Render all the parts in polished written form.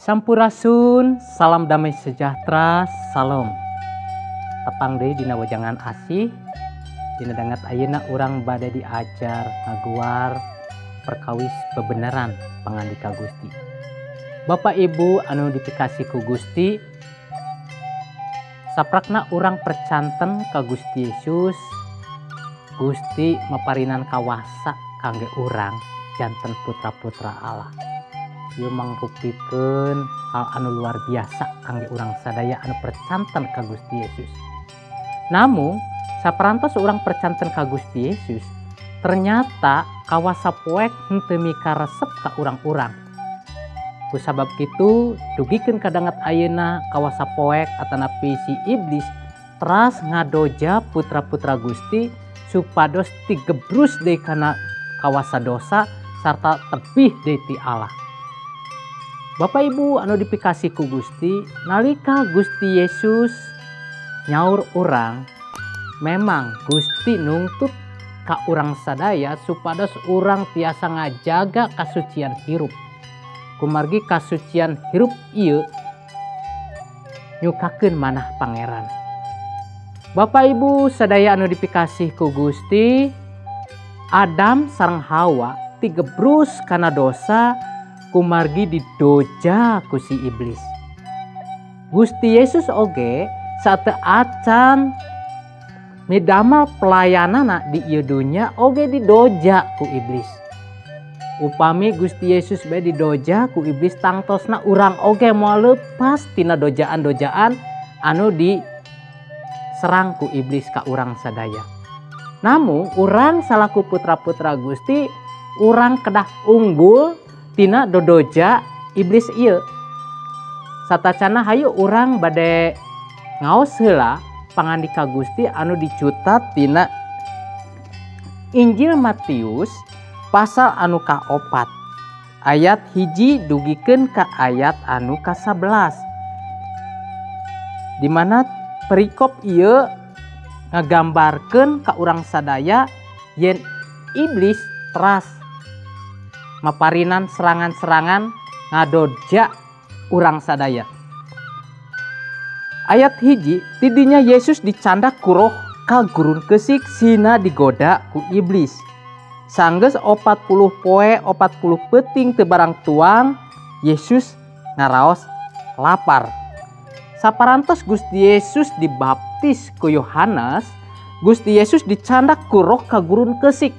Sampurasun, salam damai sejahtera, salam. Tepang deui dina wejangan asih, dina danget ayeuna urang bade diajar ngaguar perkawis bebeneran pangandika Gusti. Bapak Ibu anu dipikasih ku Gusti, saprakna urang percanten ka Gusti Yesus, Gusti maparinan kawasa kangge urang janten putra-putra Allah. Ieu mangrupikeun hal anu luar biasa kangge urang sadaya anu percanten ka Gusti Yesus. Namun saparantos urang percanten ka Gusti Yesus, ternyata kawasa poek henteu mikaresep ka urang-urang. Kusabab kitu dugikeun ka danget ayeuna kawasa poek atanapi si iblis teras ngadoja putra-putra Gusti supados tigebrus deui kana kawasa dosa sarta tebih deui ti Allah. Bapak Ibu anu dipikasih ku Gusti, nalika Gusti Yesus nyaur urang, memang Gusti nungtut ka urang sadaya supados urang tiasa ngajaga kasucian hirup. Kumargi kasucian hirup ieu nyukakeun manah Pangeran. Bapak Ibu sadaya anu dipikasih ku Gusti, Adam sareng Hawa tigebrus kana dosa kumargi didoja ku si iblis. Gusti Yesus oge saateu acan midamal pelayanana di ieu dunya oge didoja ku iblis. Upami Gusti Yesus bae didoja ku iblis, tangtosna urang oge moal lepas tina dojaan-dojaan anu diserang ku iblis ka urang sadaya. Namun urang salaku putra-putra Gusti, urang kedah unggul tina dodoja iblis ieu. Satacana hayu urang bade ngaos heula pangandika Gusti anu dicutat tina Injil Matius pasal anu ka-4 ayat 1 dugikeun ka ayat anu ka-11, di mana perikop ieu ngagambarkeun ka urang sadaya yen iblis teras maparinan serangan-serangan ngadoja urang sadaya. Ayat 1, tidinya Yesus dicandak ku roh ka gurun keusik sina digoda ku iblis. Sanggeus 40 poe 40 peuting teu barang tuang, Yesus ngaraos lapar. Saparantos Gusti Yesus dibaptis ku Yohanes, Gusti Yesus dicandak ku roh ka gurun keusik.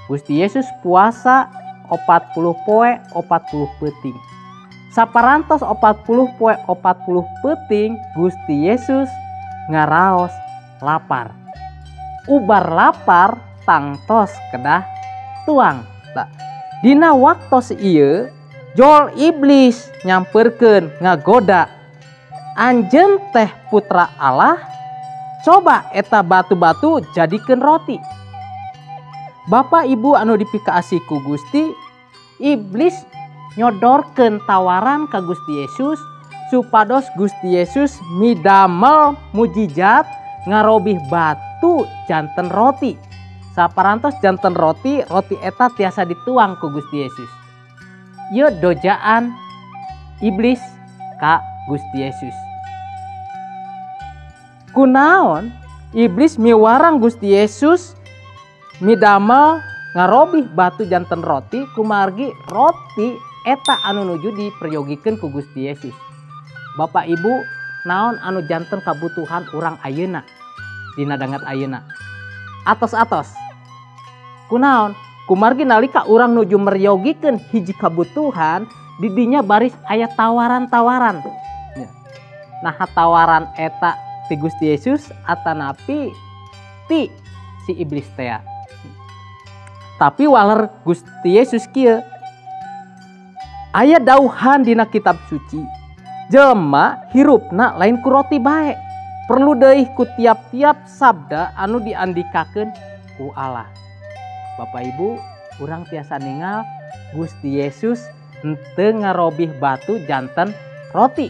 Gusti Yesus puasa 40 poe 40 peuting. Saparantos 40 poe 40 peuting Gusti Yesus ngaraos lapar. Ubar lapar tangtos kedah tuang. Tah, dina waktos ieu jol iblis nyamperkeun ngagoda, anjeun teh putra Allah, coba eta batu-batu jadikeun roti. Bapak Ibu anu dipikaasih ku Gusti, iblis nyodorkeun tawaran ka Gusti Yesus supados Gusti Yesus midamel mujizat ngarobih batu janten roti. Saparantos janten roti, roti eta tiasa dituang ku Gusti Yesus. Ieu dojaan iblis ka Gusti Yesus. Kunaon iblis miwarang Gusti Yesus midamel ngarobih batu janten roti, kumargi roti eta anu nuju diperyogikeun ku Gusti Yesus. Bapak Ibu, naon anu janten kabutuhan urang ayeuna dina danget ayeuna? Atos-atos. Kunaon? Kumargi nalika urang nuju meryogikeun hiji kabutuhan, didinya baris aya tawaran-tawaran. Nah, tawaran eta ti Gusti Yesus atanapi ti si iblis tea. Tapi waler Gusti Yesus kieu, aya dauhan dina kitab suci, jelema hirupna lain ku roti bae, perlu deui ku tiap-tiap sabda anu diandikakeun ku Allah. Bapak Ibu, urang tiasa ningal Gusti Yesus henteu ngarobih batu janten roti.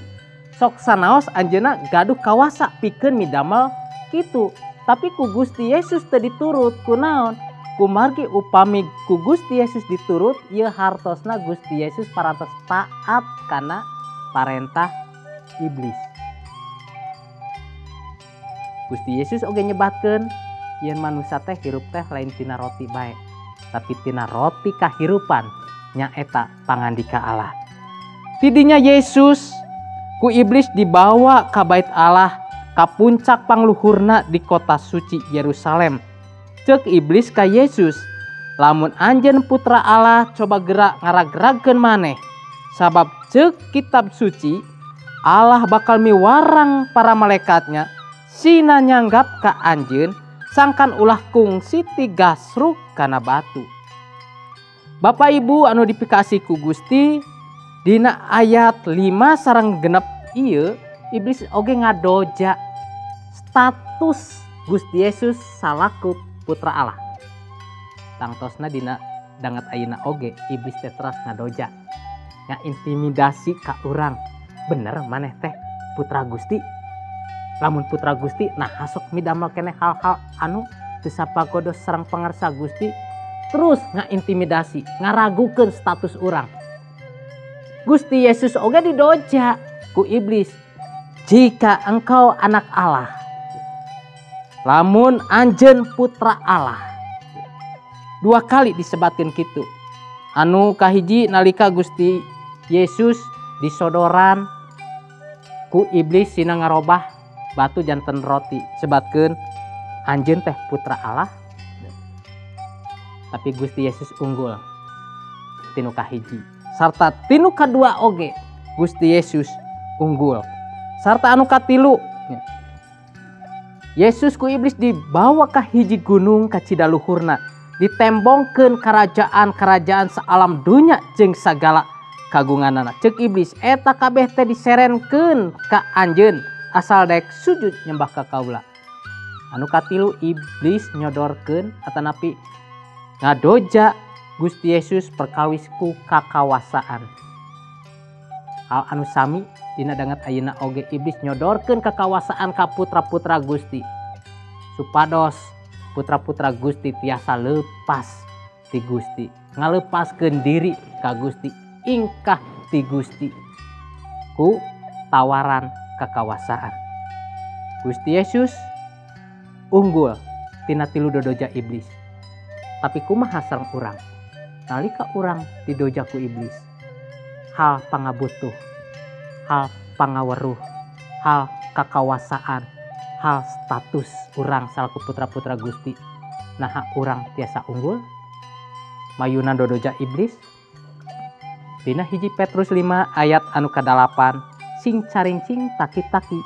Sok sanaos anjeunna gaduh kawasa pikeun midamel kitu, tapi ku Gusti Yesus teu diturut. Kunaon? Kumargi upami ku Gusti Yesus diturut ieu hartosna Gusti Yesus parantos taat kana parentah iblis. Gusti Yesus oge nyebatkeun yen manusia teh hirup teh lain tina roti bae, tapi tina roti kahirupan nyaeta pangandika Allah. Tidinya Yesus ku iblis dibawa ka bait Allah ka puncak pangluhurna di kota suci Yerusalem. Cek iblis ka Yesus, lamun anjeun putra Allah coba gerak ngaragragkeun maneh, sabab cek kitab suci Allah bakal miwarang para malaikatnya sina nyanggap ka anjeun sangkan ulah kungsi tigasruk kana batu. Bapak Ibu anu dipikasih ku Gusti, dina ayat 5 sareng 6 ieu iblis oge ngadoja status Gusti Yesus salaku putra Allah. Tangtosna dina danget ayeuna oge iblis teh teras ngadoja, ngaintimidasi ka urang. Bener maneh teh putra Gusti? Lamun putra Gusti nah sok midamel keneh hal-hal anu teu sapagodos sareng pangarsa Gusti, terus ngaintimidasi, ngaragukeun status urang. Gusti Yesus oge didoja ku iblis, jika engkau anak Allah, lamun anjeun putra Allah. Dua kali disebatkeun kitu. Anu kahiji nalika Gusti Yesus disodoran ku iblis sina ngarobah batu janten roti, sebatkeun anjeun teh putra Allah. Tapi Gusti Yesus unggul tinu kahiji, sarta tinu kadua oge Gusti Yesus unggul, sarta anu katilu Yesus ku iblis dibawa ka hiji gunung ka cidaluhurna, ditembongkeun kerajaan-kerajaan saalam dunya jeung sagala kagunganana. Cek iblis, eta kabeh teh diserenkeun ka anjeun asal daek sujud nyembah ka kaula. Anu katilu iblis nyodorkeun atanapi ngadoja Gusti Yesus perkawis ku kakawasaan. Hal anu sami dina danget ayeuna oge iblis nyodorkeun kakawasaan ka putra-putra Gusti supados putra-putra Gusti tiasa lepas ti Gusti, ngalepaskeun diri ka Gusti, ingkah ti Gusti ku tawaran kakawasaan. Gusti Yesus unggul tina tilu dodoja iblis. Tapi kumaha sareng urang? Nalika urang didoja ku iblis, hal pangabutuh, hal pangaweruh, hal kakawasaan, hal status urang salaku putra-putra Gusti, naha urang tiasa unggul mayunan dodoja iblis. Dina 1 Petrus 5 ayat anu ka-8, sing carincing taki-taki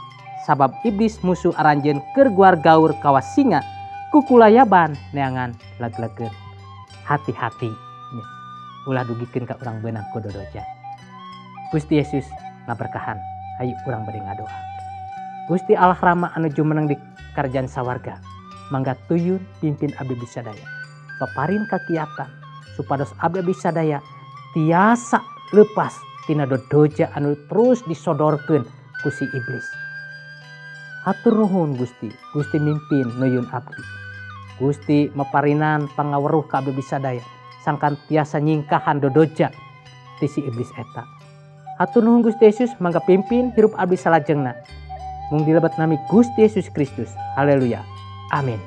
sabab iblis musuh aranjeun keur guar gaur kawas singa kukulayaban neangan leg-legeun. Hati-hati ulah dugikeun ka urang beunang ku dodoja. Gusti Yesus ngaberkahan. Hayu urang bade ngadoa. Gusti Allah Rama anu jumeneng di kerajaan sawarga, mangga tuyun pimpin abdi bisadaya, paparin kakiatan supados abdi bisadaya tiasa lepas tina dodoja anu terus disodorkeun ku si iblis. Hatur nuhun Gusti, Gusti mimpin nuyun abdi. Gusti maparinan pangaweruh ka abdi bisadaya sangkan tiasa nyingkahan dodoja ti si iblis eta. Hatur nuhun Gusti Yesus, mangga pimpin hirup abdi salajengna. Mung dilebet nami Gusti Yesus Kristus. Haleluya. Amin.